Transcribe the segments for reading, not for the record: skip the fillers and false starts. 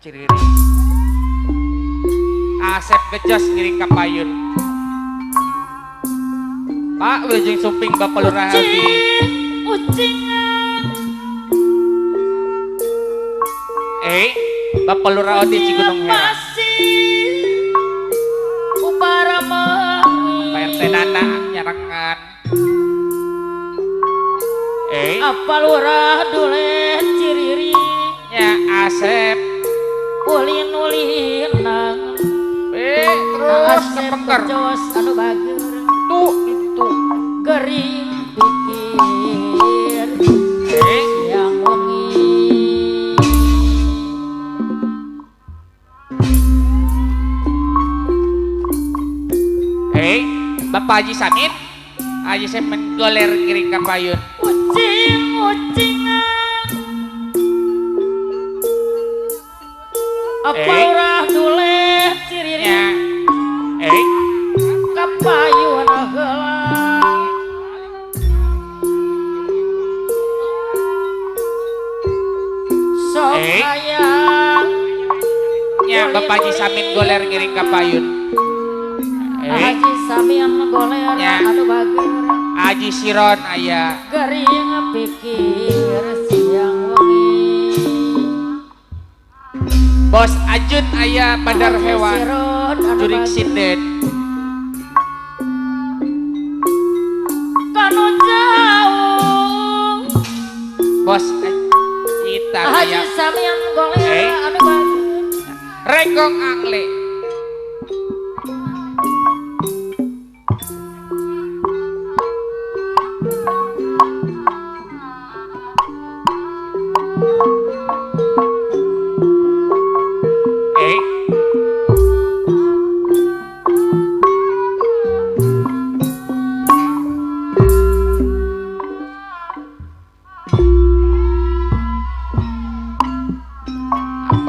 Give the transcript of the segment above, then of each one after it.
Ciriri. Asep gejos ngiring ka payun. Pak Wilujeng Sumping Bapak Lurah Aldi. Ucingan. Bapak Lurah Odi Cigunung Herang. Pak RT Nana nyarengan. Apa Lurah Dule Ciriri. Ya Asep. Ulin-ulinan. Terus kepengker. Gejos anu bager. Tuh itu. Gering pikir. Siang wengi. Bapak Haji Samin. Haji Samin goler ngiring ka payun. Ucing-ucingan. Apa Lurah Dule Ciriri. Ya. Kapayun heula. Sok hayang. Ya, Bapak Haji Samin goler ngiring ka payun. Haji Samin goler ya. Anu bager. Haji Siron aya. Gering pikir siang wengi. Bos Ajun aya Bandar Hewan. Jurik sinden. Kanu jauh. Bos Itar Haji aya. Samin goler anu bager. Rekong angle.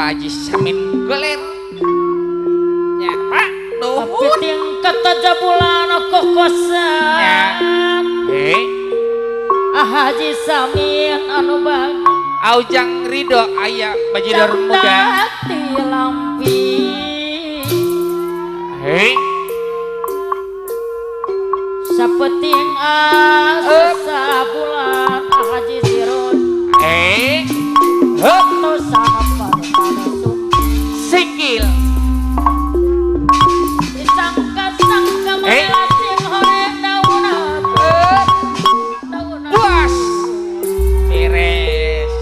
Pak Haji Samin goler. Ya, Pak, nuhun. Tingkat jabulan kokosan. Haji Samin anu bang. Aujang Ridho aya bajidor muda. Lampi. Sapeting asa bulan Haji Sirun. Hup. Sikil. Disangka-sangka melasin horeng daunan. Puas. Beres.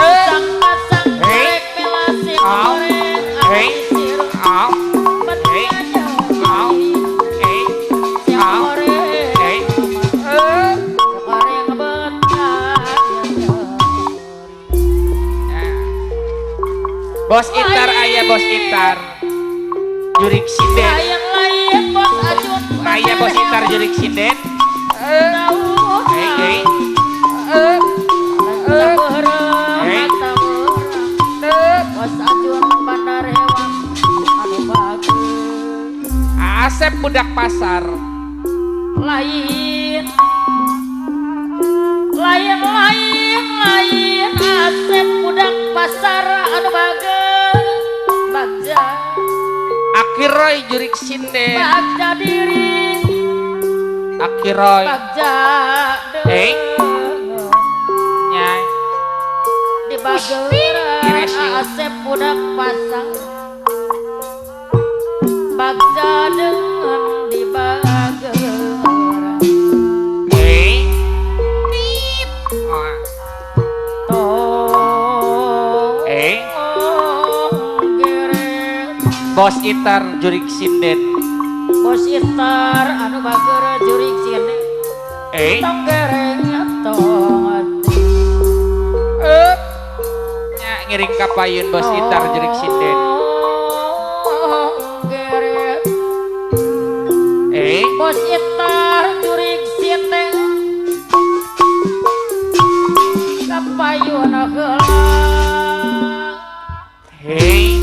Disangka-sangka rek melasin horeng Haji Sirun. Bos Intar aya Bos Intar. Jurik sinden. Lain-lain Bos Ajun. Aya Bos Intar jurik sinden. Bos Ajun Bandar Hewan anu bagus. Asep budak pasar. Lain. Lain lain lain Asep budak pasar anu bagus. Bagja. Akiroy jurik sinden. Bagja diri. Akiroy. Bagja. Nyai. Di bageran Asep budak pasar. Bagja dengan di bageran. Bos Itar jurik sinden. Bos Itar anu bager jurik sinden. Tong gereng tong ati. Nya ngiring ka payun Bos Itar jurik sinden. Gereng. Bos Itar jurik sinden. Ka payun heula. Hei.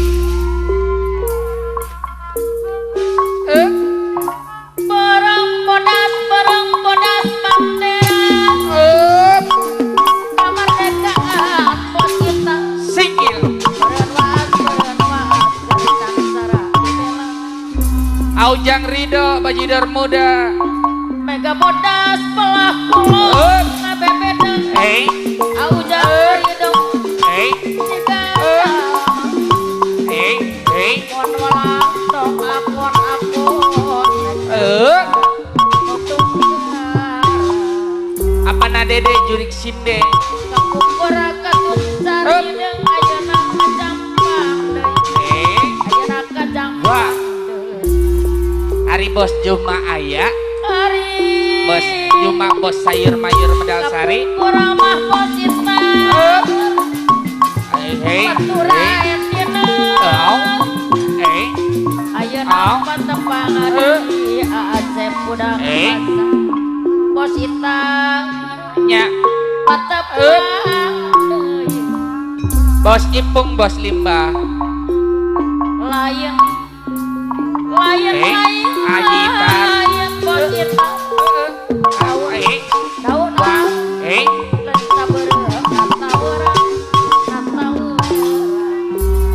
Barang bodas bandera. Kemerdekaan Bos Itar. Aujang Ridho Bajidor muda. Mega bodas belah kulon ngabebeda. Hey. Aujang Ridho. Hey. Hey. Hey. Pon walang tong apon apon. Apa na dede jurik sinde. Kapungkur katung sarideung ayeuna kajampang deui. Ayeuna kajampang deui. Ari bos Juma aya. Ari bos Juma bos sayur mayur Medal Sari. Kapungkur mah bos Ita. Hei. Batura dina. Hei. Ayeuna patepang ari Acep budak pasar. Bos Ita. Nya. Patepang deui. Bos Ipung bos Limbah. Lain. Lain lain. Haji Ita. Lain bos Ita. Daun daun.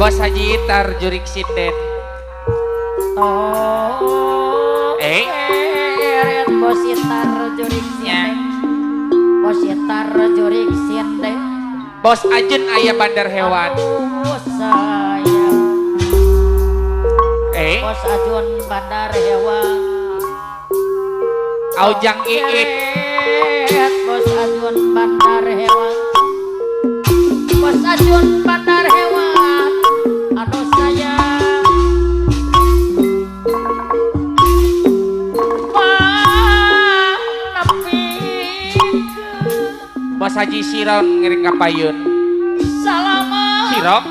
Bos Haji Itar jurik sinden. Oh. Bos Itar jurik sinden. Bos Itar jurik sinden. Bos Ajun ayah bandar hewan. Sayang. Bos Ajun bandar hewan. Aujang Iip. Bos Ajun bandar hewan. Bos Ajun bandar hewan. Anu sayang. Bos Haji Siron ngiring kapayun. Salamat. Siron.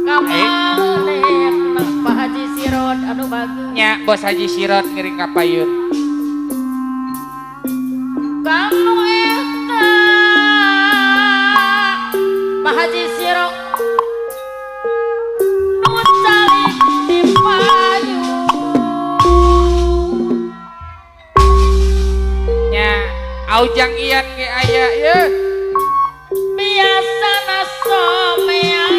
Kamalek Pak Haji Siron anu bagus. Nya Bos Haji Siron ngiring kapayun. Kanu eta Pak Haji Siron nu calik di payun. Nya Aujang Ian ge aya ye. Biasana somean.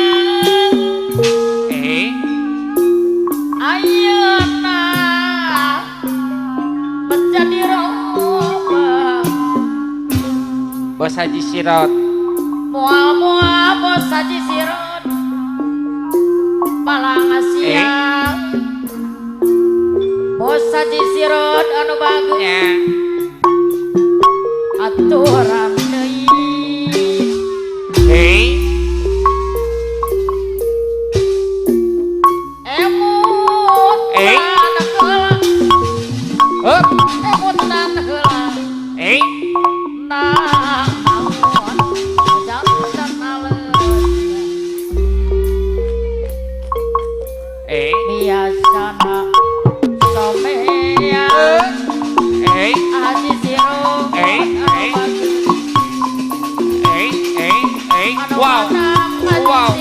Ayeuna menjadi roba. Bos Haji Sirot. Moal-moal Bos Haji Sirot. Palang siang. Bos Haji Sirot anu bagus. Nya. Aturan deui. Hei. Emut tan heula. Hup. Emutan heula. Nah, naon jantan aleus. Biasana somea. Haji Sirot. Wow. Wow.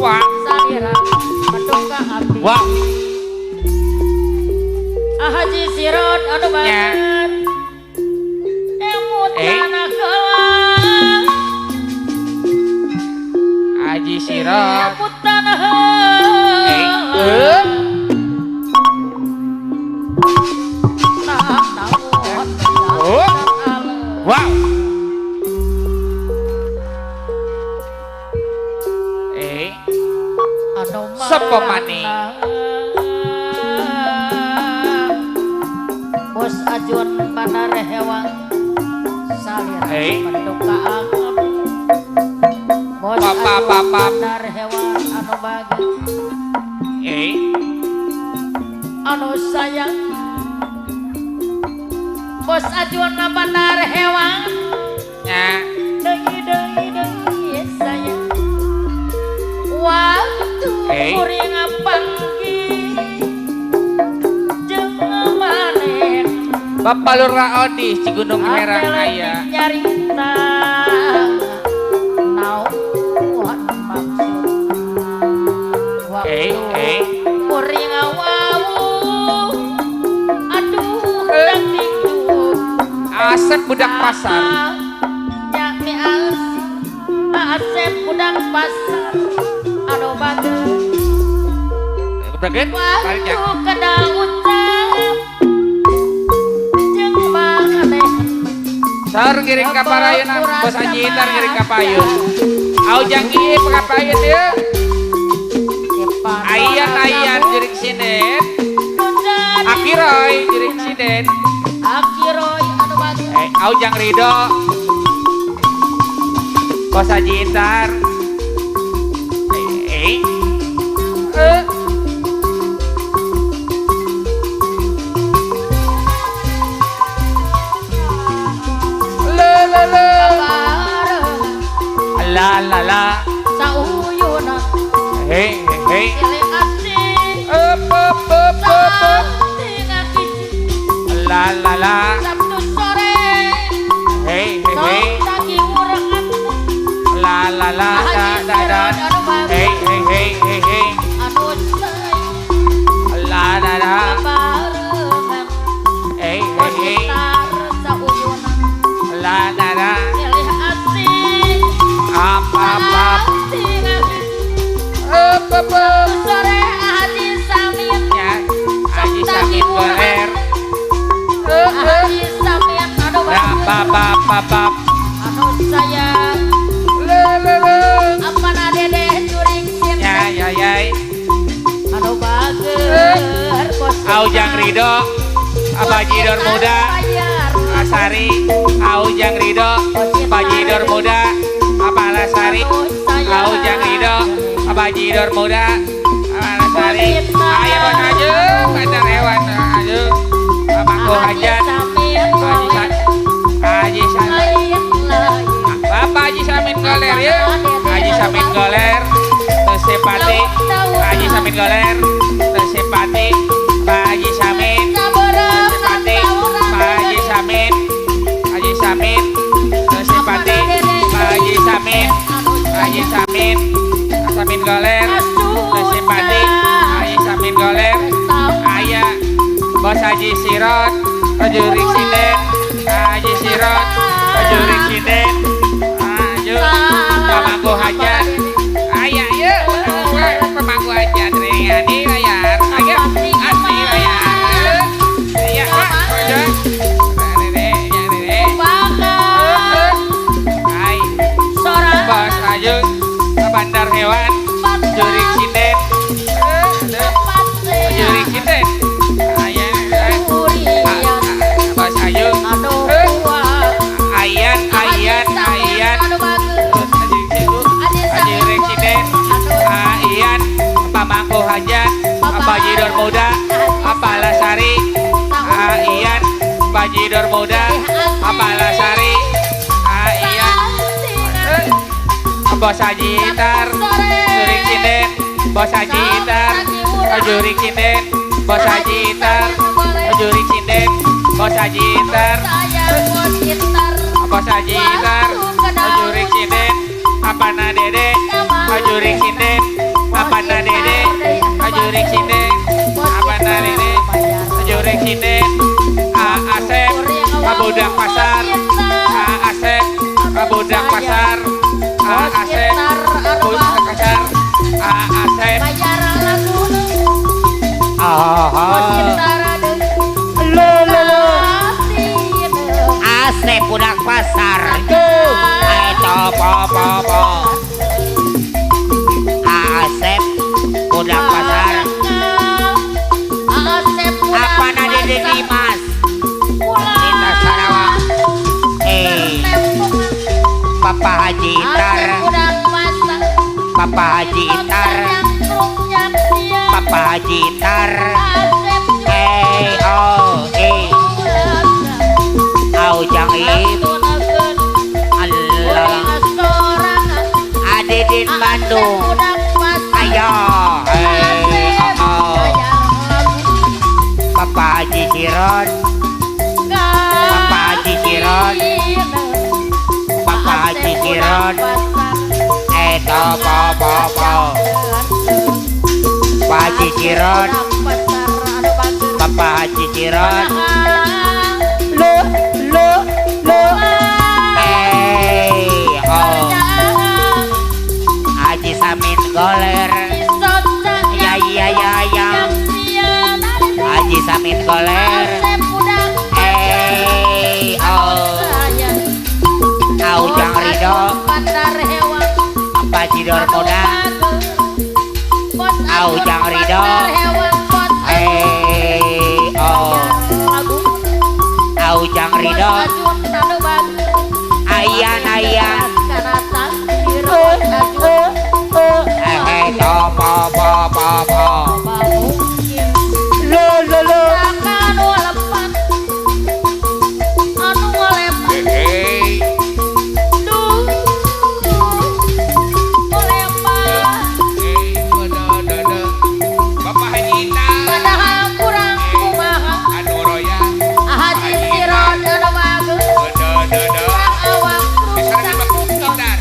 Wow. Wow. Haji Sirot anu banget. Emut tanah heula. Haji Sirot. Emut tanah heula. Wow. Sopo maning? Bos Ajun bandar hewan salira menduka angep. Bos Ajun bandar hewan anu bagus. Anu sayang. Bos Ajun bandar hewan. Deui deui deui sayang. Waktu kuring panggih jeung maneh. Bapak Lurah Odi Cigunung Herang aya. Nyarita naon maksud. Waktu kuring wau aduh dangdikduk. Asep budak pasar. Nya mi Asep budak pasar. Anu bagus. Bagian tarik ya. Waktu kena ucap jeung maneh. Sar ngiring ka parayun Bos Haji Itar ngiring ka payun. Aujang ieu ka payun ieu. Ayan jurik sinden. Akiroy jurik sinden. Akiroy anu bagus. Aujang Ridho. Bos Haji Itar. La la la. Sauyuna. Hey hey. Silih asih. Up up up up. La la la. Sabtu sore. Hey hey hey. La la la da da da. Hey hey hey hey hey. La la la. Hey hey hey. La la la. Up up up. Up up up. Sore Haji Samin. Ya, Haji Samin goler. Haji Samin anu bagus. Bap bap bap bap. Anu sayang. Le le le. Apana dedeh juring sin. Ya ya ya. Anu bager. Aujang Ridho, Abajidor muda. Asari, Aujang Ridho, Abajidor muda. Apalasari, Aujang Ridho, Abajidor muda. Apalasari, ayo bos aja, bandar hewan aja. Abangku hajat, Haji Samin, Bapak Haji Samin goler ya, Haji Samin goler, Tesepati, Haji Samin goler, Tesepati, Pak Haji Samin, Tesepati, Pak Haji Samin, Haji Samin, Tesepati, Pak Haji Samin, Haji Samin, Samin goler, Tesepati, Haji Samin goler, ayah Bos Haji Sirot, Jurik Sinden, Haji Sirot, Jurik Sinden, ayo pemangku hajat, ayah ya, pemangku hajat, ringani layar, ayah, asli layar, ayah, pak, ay, Bos Ayu, bandar hewan, Jurik Sinden, Jurik Sinden. Ayan, ayan, ayan. Haji Reksiden, Ayan, Pamangku Hajat, Bajidor muda, Apalasari, Ayan, Bajidor muda, Apalasari, Ayan, Bos Haji Itar, Jurik Sinden, Bos Haji Itar, Jurik Sinden, Bos Haji Itar, Jurik Sinden, Bos Haji Itar, Bos Haji Itar, Jurik Sinden, Apana Dede, Jurik Sinden, Apana Dede, Jurik Sinden, Apana Dede, Jurik Sinden, A Asep, Budak Pasar, A Asep, Budak Pasar, A Asep, Budak Pasar, A Asep. Asep budak pasar tuh po po po. Asep budak pasar. Apa nadi Dimas? Kita Sarawak. Papa Haji Itar. Papa Haji Itar. Papa Haji Itar. Oh Aujang Ib Allah Adidin Bandung ayo oh. Papa Haji Siron, Papa Haji Siron, Papa Haji Siron, to po po po. Pak Haji Siron, Papa Haji Siron, lo lo lo, oh, Haji Samin goler, ya ya ya ya. Samin Goler. Asep budak Eh, oh. sayang. Aujang Ridho. Bandar Hewang. Bajidor Muda. Bos Ajun Aujang Ridho. Bandar Hewang, Bos Eh, oh. Agung. Aujang Bos Ridho. Ajun anu bager. Ayan ayan. Kana taksir Bos Ajun. Eh, eh, to po po po po. Apa mungkin Lo lo lo. anu lepat anu ngalepat Hei, duh ngalepat hei, ada, ada. Bapak Haji Ita. padahal kurang kumaha Anu Roya. Haji Sirot anu bagus Ada, ada, ada. kurang awak Disarankan rusak Bapak buton Gitar.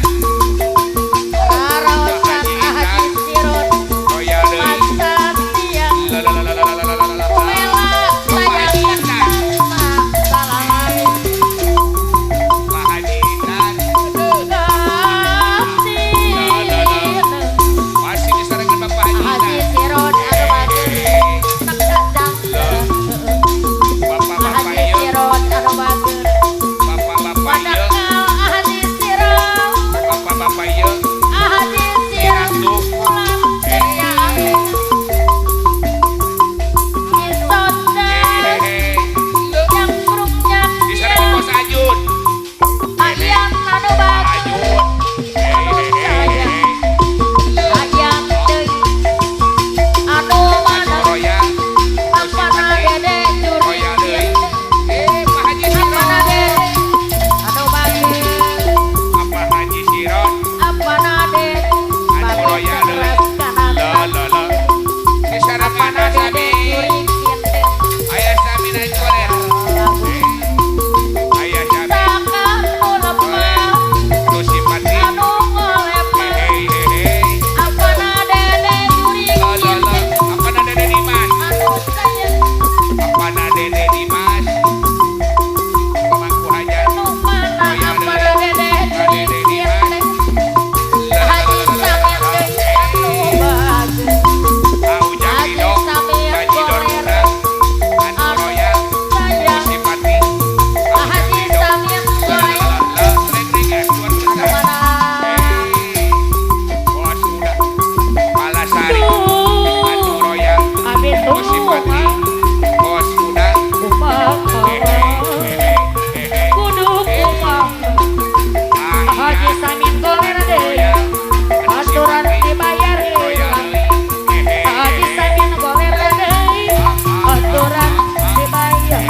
rarosan Haji Sirot Roya deui. masa siang La la la la la la la la la. mela Bapak Haji sayang Ita. salah Pak Haji Ita. kasih Masih disarankan Bapak Haji Haji Ita. Sirot anu bagus Hei, tak kacang Bapak-bapak Haji ieu, Sirot anu bagus bapak-bapak ieu, padahal Haji Sirot bapak-bapak ieu. Haji Sirot Tuh. pulang kerjaan Isonda Hehehe. yang kerupnya Disarankan Bos Ajun. Ayam anu bagus Ajun. Hehehe. Ayam deui anu Anu mana Roya. apana dede Roya deui. Eh, Pak Haji apana Sirot. dede anu bagus Apa Haji Sirot? apana dede Anu bagus Roya deui. keras kana La la la. Disarankan apana dede Asami. jurig sinden Ayah Sami naik koler. bagus Ayah Sami. saka nu lemah Tusipati. anu ngolepan Hehehe. apana dede jurig La la la. sinden Apa nada Dede Dimas? anu sayang Apa nada Dede Dimas? Pemangku hajat. anu mana apana dede jurig sinden La la Haji la la la Samir la. deui anu bagus Aujang Haji Ridho. Samir Bajidor Goler Muda. Anu anu Roya. sayang Tusipati. Aujang Haji Ridho. Samir La la Goler la la. Reng-rengan luar anu besar. mana Hei. Bos muda. Palasari. Anu Roya. Abi Tusipati. Bos muda. Hehehe. Hehehe. Kudu kumaha Haji Samin Goler deui aturan dibayar Haji Samin Goler deui aturan dibayar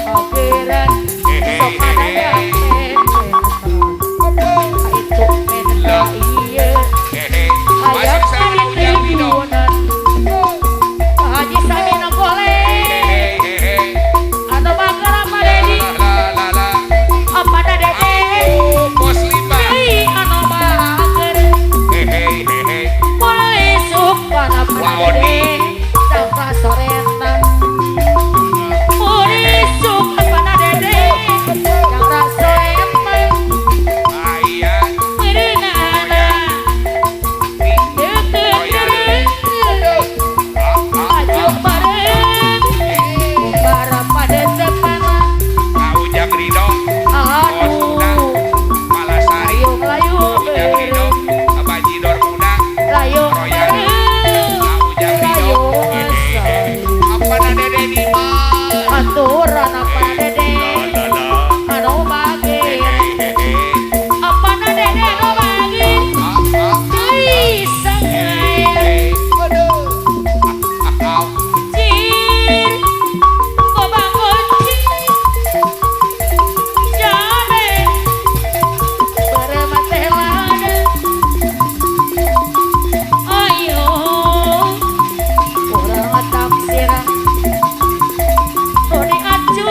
Akhiran sok ada itu menta ieu hayang tribunat Haji Samin Goler anu bager apa Dedi apa Dede deui anu bager mulai suka apa Dede sangka soretan mulai suka apa Dede sangka soretan merenana deukeut maju bareng para pada depan aduh layung layung layung bareng layung aturan apa Dede anu bagi apa Dede anu bagi deui sangae cir gobangun cir jame beremate lada ayo urang taksir nu diacu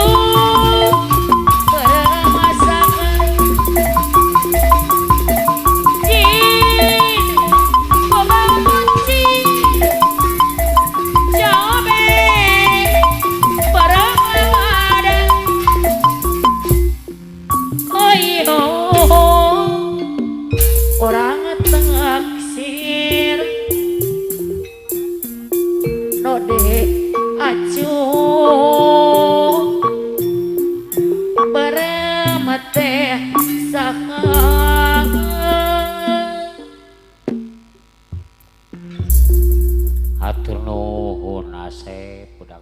beremasakan cir gobangun cir jame beremada ayo orang taksir Hatur nuhun Asep budak.